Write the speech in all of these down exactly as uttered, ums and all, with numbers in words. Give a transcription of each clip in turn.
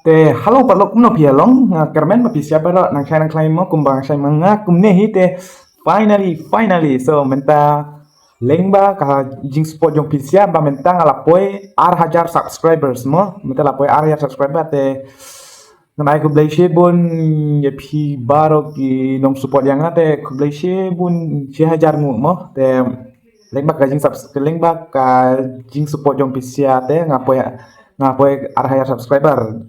Te hello, paralok, kumno phi ïa long? Nga kyrmen ba phi sngewbha baroh, nang shai nang khlaiñ mo, kumba nga shai ma nga kumne hi. Te finally, finally, so mynta lyngba ka jingsupport jong phi sha ba mynta nga la poi ar hajar subscribers mo, mynta la poi ar hajar subscriber. Te ngan ai khublei shibun ïa phi baroh ki nong support ïa nga, te khublei shibun shi hajar nguh mo. Te lyngba ka jing subs-, lyngba ka jingsupport jong phi sha te nga poi, nga poi ar hajar subscriber.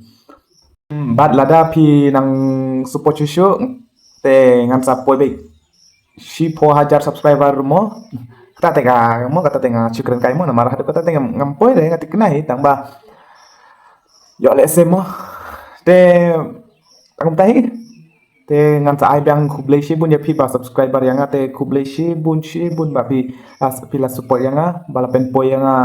Hmm, bad lada phi nang support shuh shuh te ngan sa poi beit shiphew hajar subscriber mo. Kata te ka mo, kata te nga shu kren kai mo, namar haduh kata te ngam, ngam poi re, nga thikna hi, tang ba ïoh lehse mo. Te tang kumta hi. Te ngan sa ai biang khublei shibun ïa phi ba subscriber ïa nga, te khublei shibun shibun ba phi, ah, phi la support ïa nga ba la pynpoi ïa nga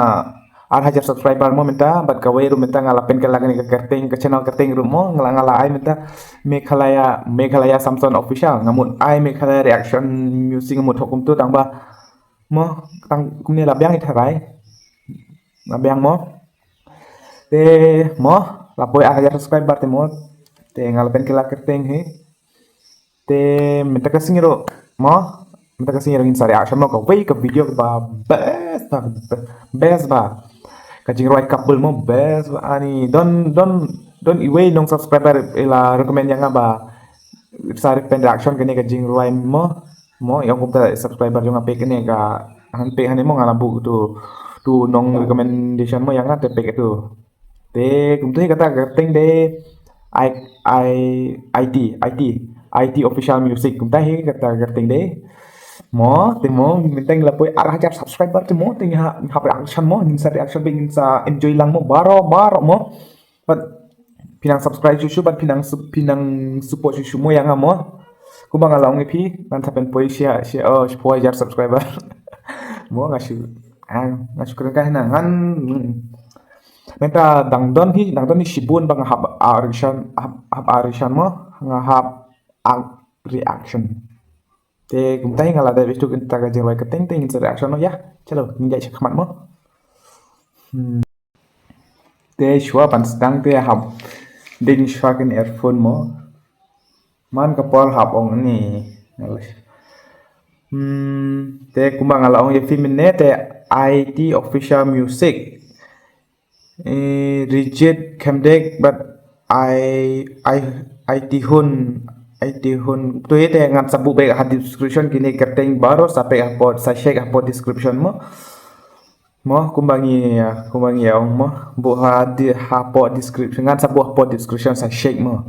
ar hajar subscriber mo mynta. Bad kawei ruh mynta nga la pynkylla kane ka kyrteng, ka channel kyrteng ruh mo, nga la, nga la ai mynta Meghalaya, Meghalaya Samson Official. Nga mut ai Meghalaya Reaction Music, nga mut thoh kumto, tang ba mo, tang kumne la biang i tharai. La biang mo. Te mo, la poi ar hajar subscriber te mo. Te nga la pynkylla kyrteng hi. Te mynta ka sngi ruh mo, mynta ka sngi ruh ngin sa reaction mo kawei ka video ba best ba, best ba. Ka jingrwai couple mo, best ba. Ani don, don, don iwei nong subscriber i la recommend ïa nga ba sa pynreaction kane ka jingrwai mo. Mo, ïa kumta subscriber jong nga peit kane ka, han peit hangne mo, nga la buh tu, tu nong recommendation mo ïa nga, te peit tu. Te kumta hi kata ka kyrteng de, I, I, I T, I T, I T Official Music. Kumta hi kata ka kyrteng de. Mo, te mo, mynta ngi la poi ar hajar subscriber te mo, te ngi hap, hap reaction mo, ngin sa reaction bad ngin sa enjoy lang mo, baroh, baroh mo. Bad phi nang subscribe shuh shuh, bad phi nang sup-, phi nang support shuh shuh mo ïa nga mo. Kumba nga la ong ïa phi, ngan sa pynpoi shi, shi, oh, shiphew hajar subscriber. Mo nga shu, ah, nga shu kren kai na ngan, hmm. Mynta dang don hi, dang don hi shibun ba nga hap, ah, reaction, hap, hap, ah, reaction mo, nga hap, ah, reaction. Te kumta hi nga la dep ïa tu kata ka jingrwai kyrteng te ngin sa reaction mo ïa. Chalo, ngin ïa sha khmat mo. Hmm. Te shuwa ban sdang te hap ding shuwa kin earphone mo. Man ka por hap ong ni. Hmm, te kumba nga la ong ïa phi mynne te I T Official Music. Eh, Rijit Khemdek bad I, I, I T Hun, I T Hun. Tu ïa te ngan sa buh beit ha description kine kyrteng baroh, sa peit hapoh, sa check hapoh description mo. Mo, kumba ngi, kumba ngi ong mo. Buh ha di, hapoh description, ngan sa buh hapoh description sa check mo.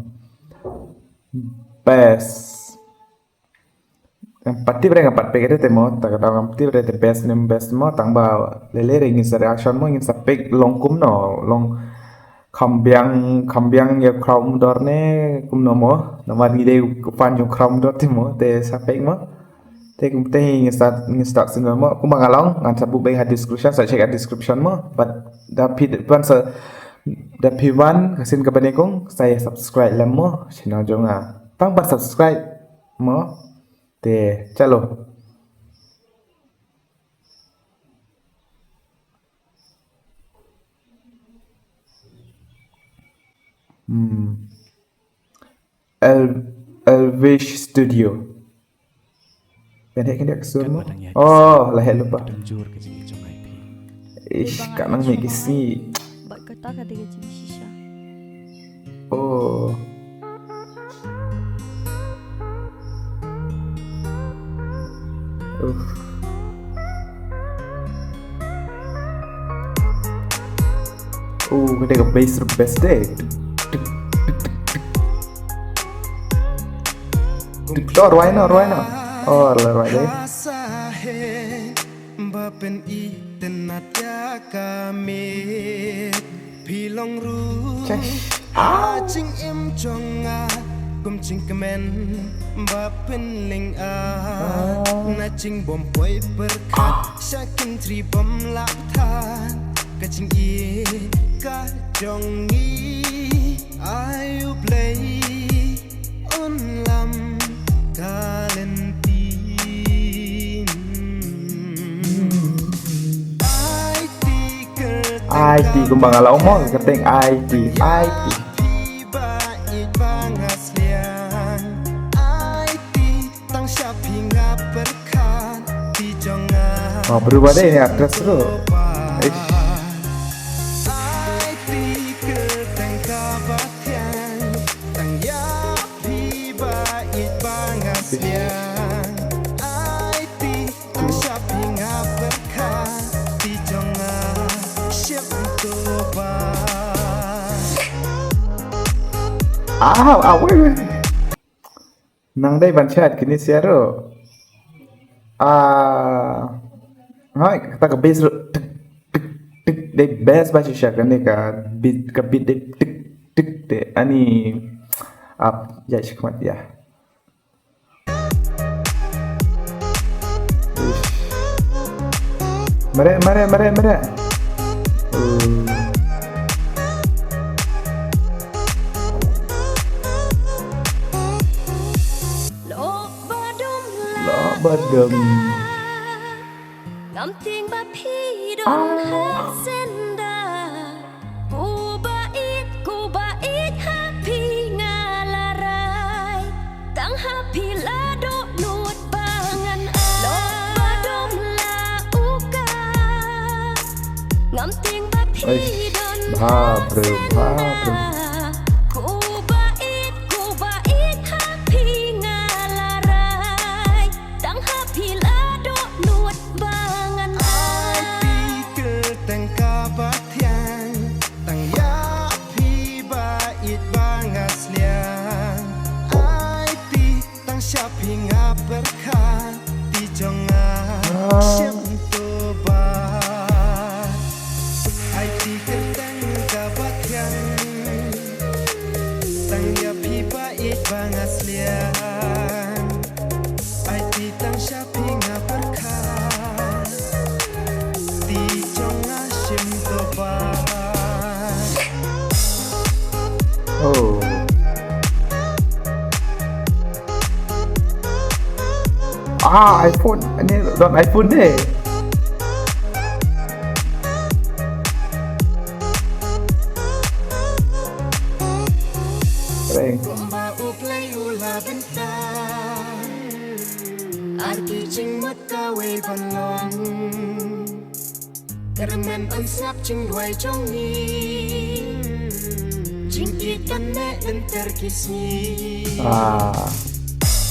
Best. Em, pat tip re nga pat peit te mo, ta ka dang pat tip re te best ne em best mo, tang ba lei lei re ngin sa reaction mo, ngin sa peit long kumno, long kham biang, kham biang ïa u Khraw Umdor ne kumno mo, namar ngi dei fan jong u Khraw Umdor te mo, te sa peit mo. Te kumta hi ngin start, ngin start sien mo. Kumba nga la ong, ngan sa buh beit ha description, sa check ha description mo. Bad da phi wan sa, da phi wan ka sien kaba nyngkong, sa ïa subscribe lem mo channel jong nga. Tang ba subscribe mo. Te chalo. Hmm. El-, Elvish Studio. Kan heh kan heh ka sur mo? Oh, la heh lypa. Ish, ka nang mih ki sngi. Bad kata ka dei ka jingshisha. Oh. Uff. Oh, ka dei ka bass, best dei. Dur, rwai noh, rwai noh. Oh, la rwai dei. Ba pyni tynnat ïa ka miet, phi long ruh ha jingim jong nga kum jingkmen ba pynlyngngoh. Na jingbym poi pyrkhat sha kynthei bym lah than, ka jingïeit ka jong ngi, ai U Blei un lam ka lynti. Ai ti, kumba nga la ong mo, ka kyrteng Ai ti, Ai ti. Oh, berubah deh ini actress tu. Ish. Ah, ah, wait, wait. Nang dei ban chat kini siaru. Ah, hai, kata ka bass ru, tik, tik, tik, tik, dei bass ba shisha kani ka beat, ka beat dei tik, tik, dei ani ap, ya, shikmat, ya. Mare, mare, mare, mare. Lo badum. Ngam tieng ba phi don ha senda. Kuba it, kuba it ha phi nga la rai. Tang ha phi la dohnud ba ngan ai. Lo badum la uka. Ngam tieng ba phi don ha senda. Kuba it, kuba it ha phi nga la rai. Tang ha phi la dohnud ba ngan ai. Ai ti kyrteng kaba thiang. Tang ïa phi ba ïeit ba nga sliang. Ai ti tang sha phi nga pyrkhat. Ti jong nga shim to ba. Ai ti kyrteng kaba thiang. Tang ïa phi ba ïeit ba nga sliang. Ai ti tang sha phi nga pyrkhat. Ti jong nga shim to ba. Oh. Ah, iPhone. Ani don iPhone dei. Reng. Kumba u Blei u la bynta. Ar ki jingmut kawei ban long. Kyrmen un sngap jingduwai jong ngi. Jingkit ban neh lynter ki sngi. Ah.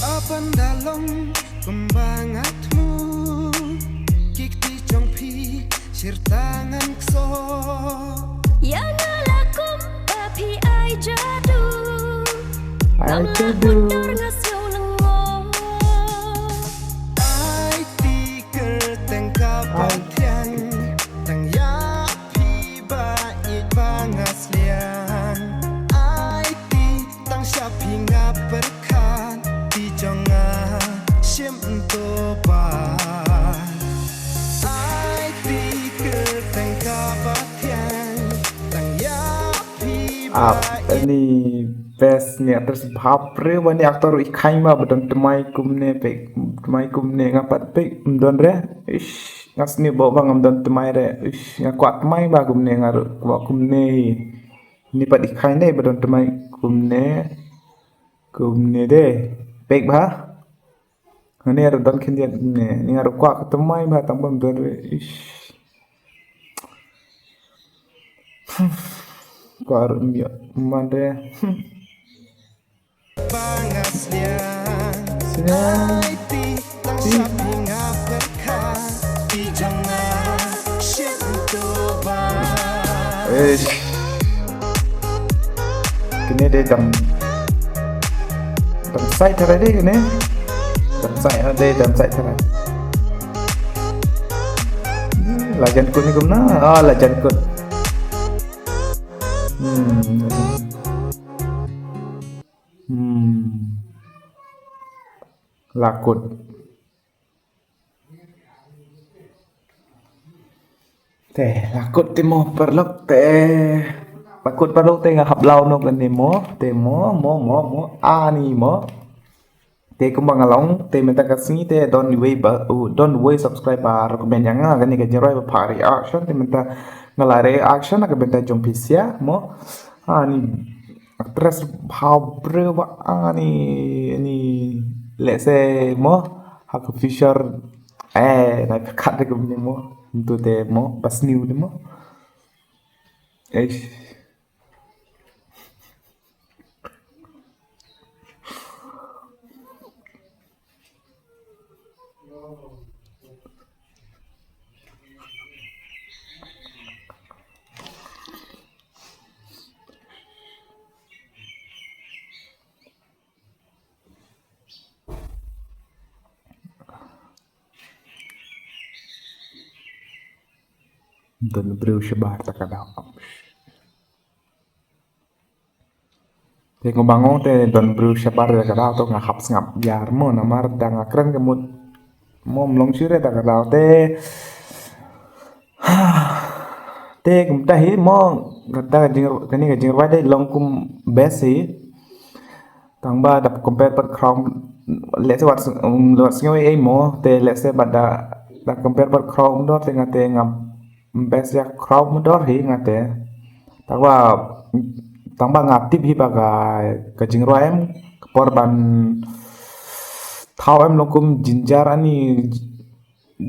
Ba ban da long kumba nga thmu. Ki kti jong phi shirta ngan kso. Ïa nga la kumba phi ai jadu. Ai jadu. Nga sngewlyngngoh. Ai ti kyrteng kaba thiang. Tang ïa phi ba ïeit ba nga sliang. Ai ti tang sha phi nga pyrkhat. Ti jong nga shim to ba. Ai ti kyrteng kaba thiang. Tang ïa phi ba ïeit. Ap, ani best ni actress, bapre, ba ni actor i khain ba ba don tmai kumne, pek tmai kumne nga pat pek ym don re. Ish, nga sngewbha ba ngam don tmai re. Ish, nga kwah tmai ba kumne, nga ruh kwah kumne hi. Ni pat i khain dei ba don tmai kumne. Kumne dei. Pek ba. Nga ni ruh don khyndiat kumne. Ni nga ruh kwah ka tmai ba tang bym don re. Ish. Kwah ruh ym ïoh man re. Sñiaw. Eish. Kine dei dam, dam sai tharai dei kine. Dam sai, ah, dei dam sai tharai. La jan kut ni kumno? Ah, la jan kut. Hmm. Hmm. La kut. Te, la kut te mo paralok te. La kut paralok te nga hap law noh kane mo. Te mo, mo, mo, mo. Ani mo. Te kumba nga la ong, te mynta ka sngi te don uwei ba, u, don uwei subscriber ba recommend ïa nga kane ka jingrwai ba Pha Reaction, te mynta nga la reaction na ka bynta jong phi sha mo. Ani actress bha briew ba ani, ani lehse mo ha ka future Eh, na pyrkhat de kumne mo. Ntu te mo, bas niu de mo. Eish. Don briew shabar ta ka daw. Te kumba nga ong te don briew shabar ta ka daw to nga hap sngap ïar mo namar da nga kren ka mut mo mlong shuh re ta ka daw te. Te kumta hi mo kata ka jing kani ka jingrwai dei long kum best hi. Tang ba da compare pat khraw lehse wat s- um, wat sngew ei mo te lehse ba da da compare pat khraw um dor te nga te nga best ïa khraw um dor hi nga te. Tang ba tang ba nga tip hi ba ka ka jingrwai em ka por ban thaw em long kum jinjar ani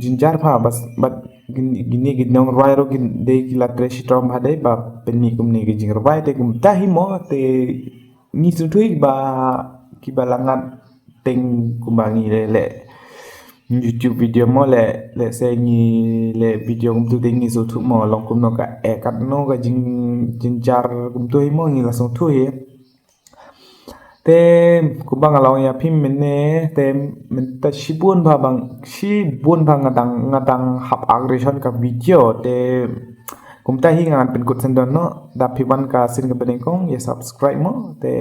jinjar pha bas bat gin- gini gin nong rwai ro gin dei ki la tre shitrom ha dei ba pynmih kumne ki jingrwai te kumta hi mo te ngi sngewthuh ba ki ba la ngat teng kumba ngi le le YouTube video mo le le se ngi le video kumtu te ngi sngewthuh mo long kumno ka e kat no ka jing jinjar kumtu hi mo ngi la sngewthuh hi. Te kumba nga long ïa phim mynne te mynta shibun ba bang shibun ba nga dang nga dang hap aggression ka video te kumta hi nga pynkut sendon no da phi wan ka sin ka bneng kong ïa subscribe mo te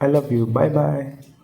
I love you bye bye.